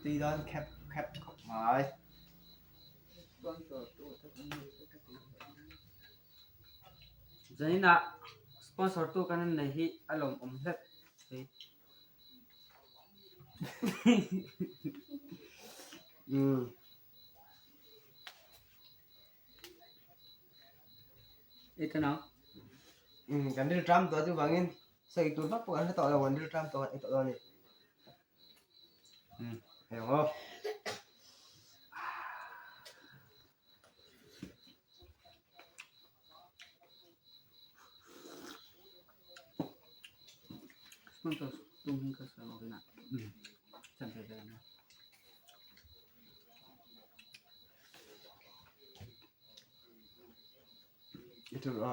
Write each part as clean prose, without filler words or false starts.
Tui dawn khep khep khawp mai. Zaninah sponsor tu kan nei hi a lawmawm hlek mai. Ei ta nang. Kan ril tram tawh chuvangin sawi tur vak pawh kan hre tawh lo, kan ril tram tawh kan ei tawh dawn a ni. Hei ang aw. I tul a.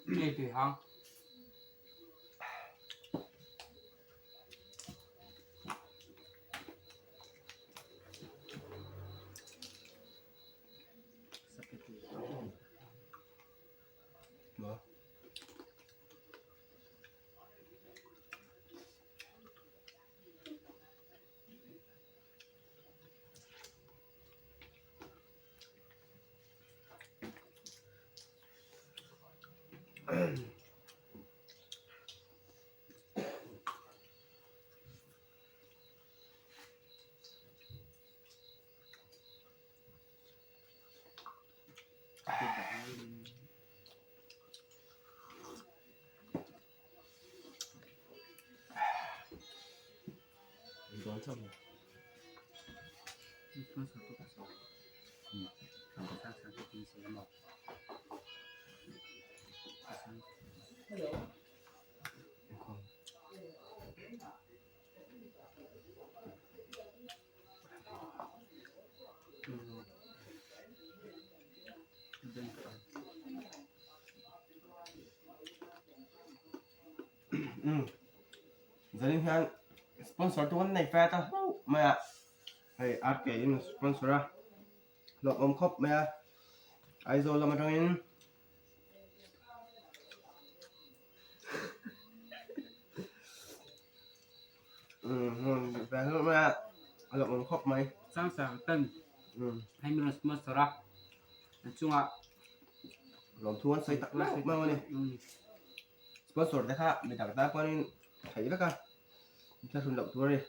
Ngei tui hang. Zanin hian sponsor tu an nei fe ta hlauh mai a hei RK in sponsor a hlawhawm khawp mai a Aizawl lam atangin umm ve hlauh mai a a hlawhawm khawp mai. Sangsang ten hei min rawn sponsor a a chungah lawmthu an sawi tak hlauh mai a ni. Sponsor te kha mi dang tan pawhin theih vek a inthlahrun loh tur a ni.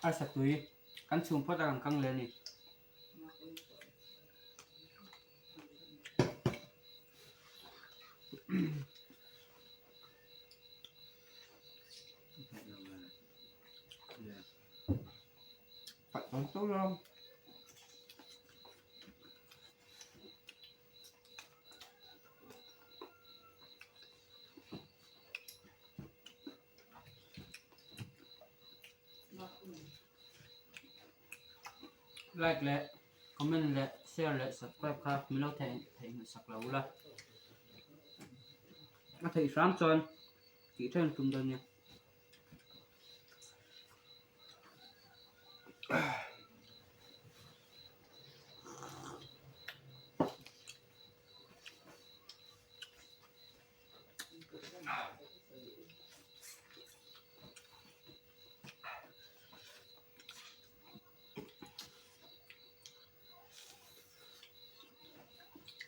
Arsa tui kan chhung phawt a kan kang leh a ni. Like leh. Comment leh share leh subscribe kha min lo theihnghilh sak lo ula. A theih hram chuan tih ṭhen tum dawn nia.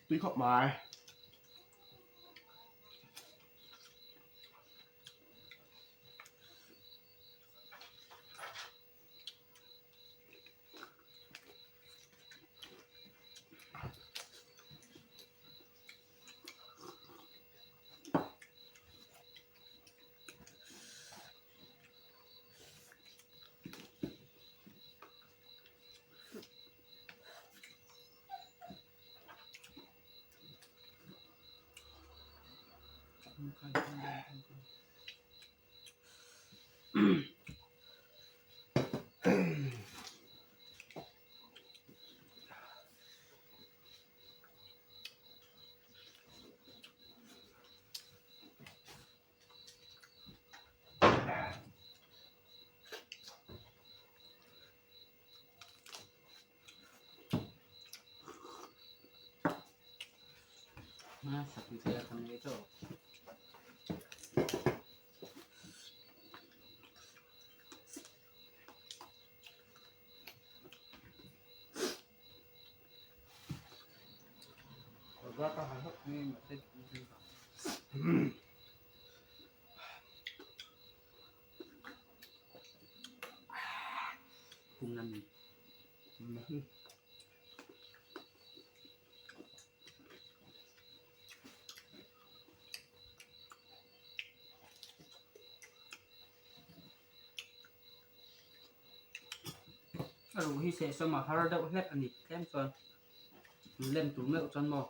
Tui khawp mai. A ruh hi sehsawm a har deuh hlek a ni tlem chuan lem tur meuh chuan maw.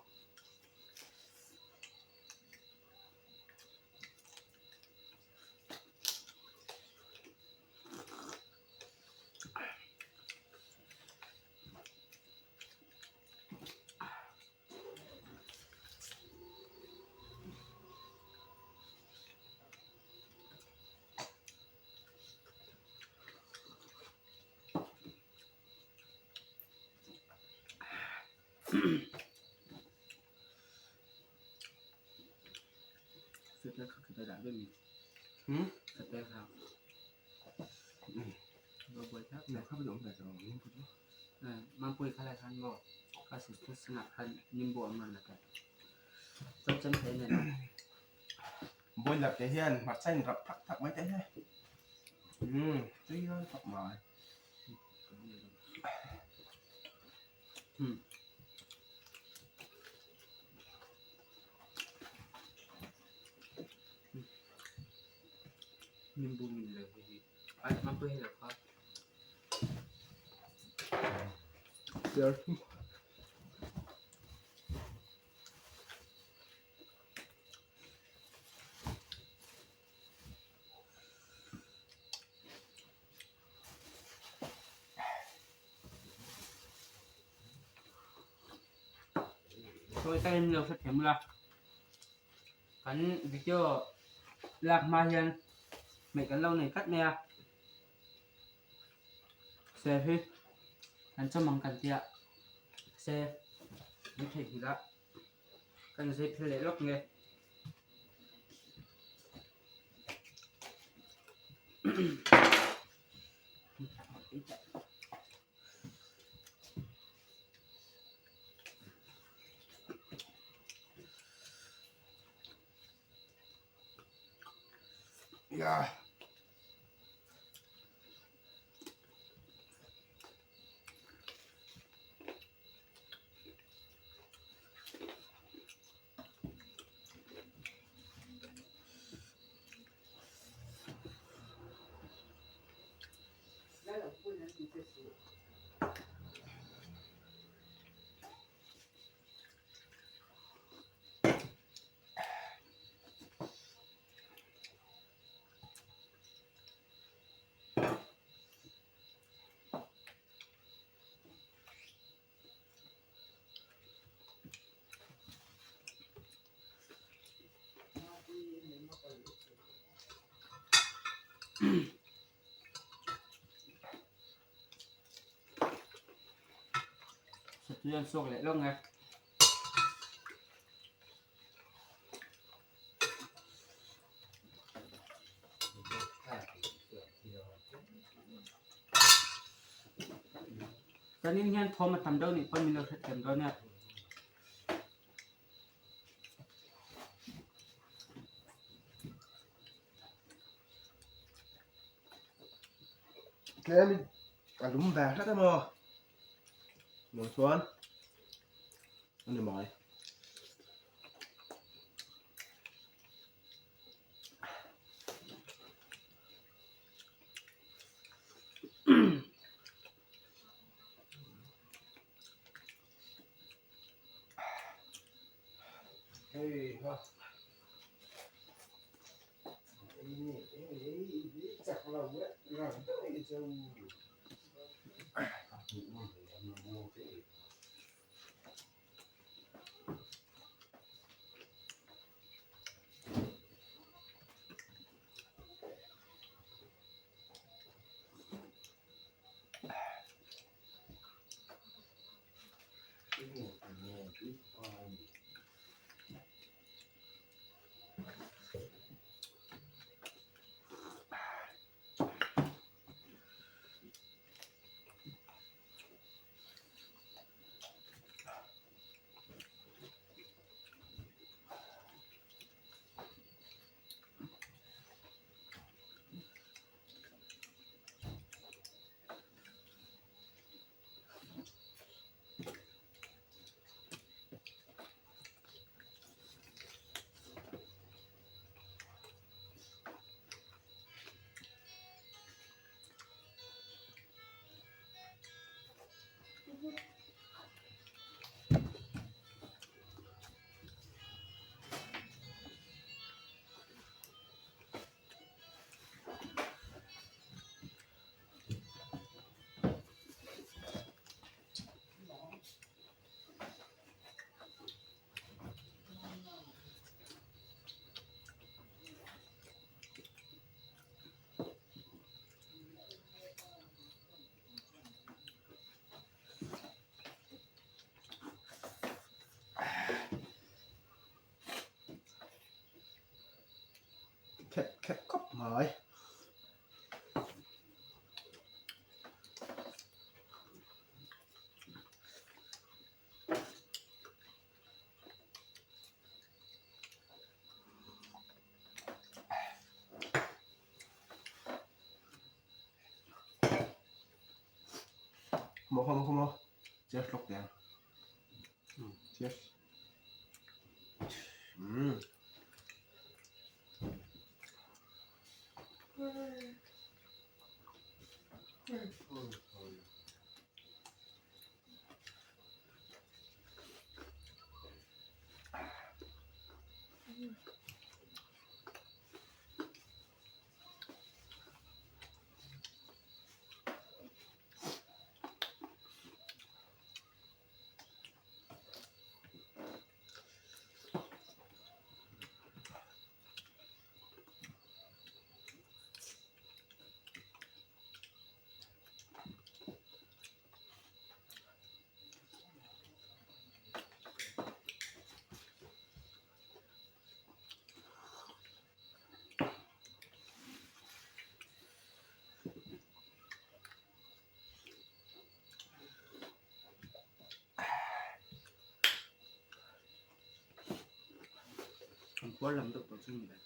Boiler te hian hmarcha in rap thak thak mai te hi umm tui dawn khawp mai. Sawi takin min lo hrethiam ula, kan video lak hma hian hmeh kan lo nei tlat mai a, ser hi kan chawm ang kan tia se min theihnghilh a, kan zai phel leh lawk nge. Yeah. Satui an suak leh lawk nge. Zanin hian thawm a tam deuh nih pawn min lo hrethiam dawn nia. Tlem in a lum ve hret emaw lo chuan a ni mai. Khep khep khawp mai. Come on, come on, come on. Cheers lok teh ang. Cheers. Mm. An puar lam deuh tawh chu ni ve.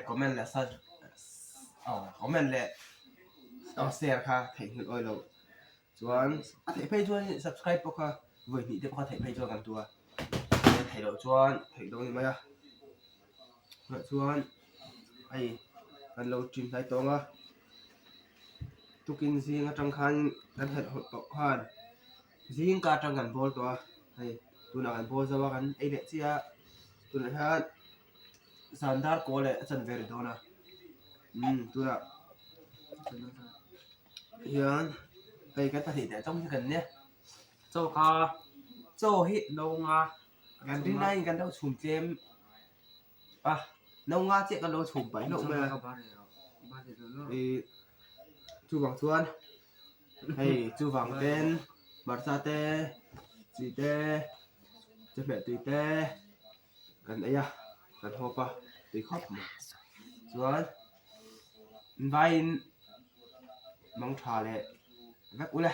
Comment leh sub comment leh share kha theihnghilh awih loh chuan a theih phei chuan subscribe pawh kha vawi hnih te pawh kha theih phei chuan kan tua theih loh chuan theih dawn a ni mai a tunah chuan hei kan lo ṭin hnai tawng a tukin zing aṭang khan kan herh hawlh tawh khan zing ka aṭang kan bawl tawh a hei tunah kan bawl zo a kan ei leh chiah a tunah hian zan dar kaw leh a chanve ri dawn a umm tunah hian hei kan pahnih leh tawng hi kan nia Chaw kha chaw hi no nga kan rin laiin kan lo chhum tlem a no nga chiah kan lo chhum paih hlauh mai a ih chuvang chuan hei chuvang ten hmarcha te chi te chawhmeh tui te kan ei a kan hawp a tui khawp mai chuan vaiin mangtha leh vek ule.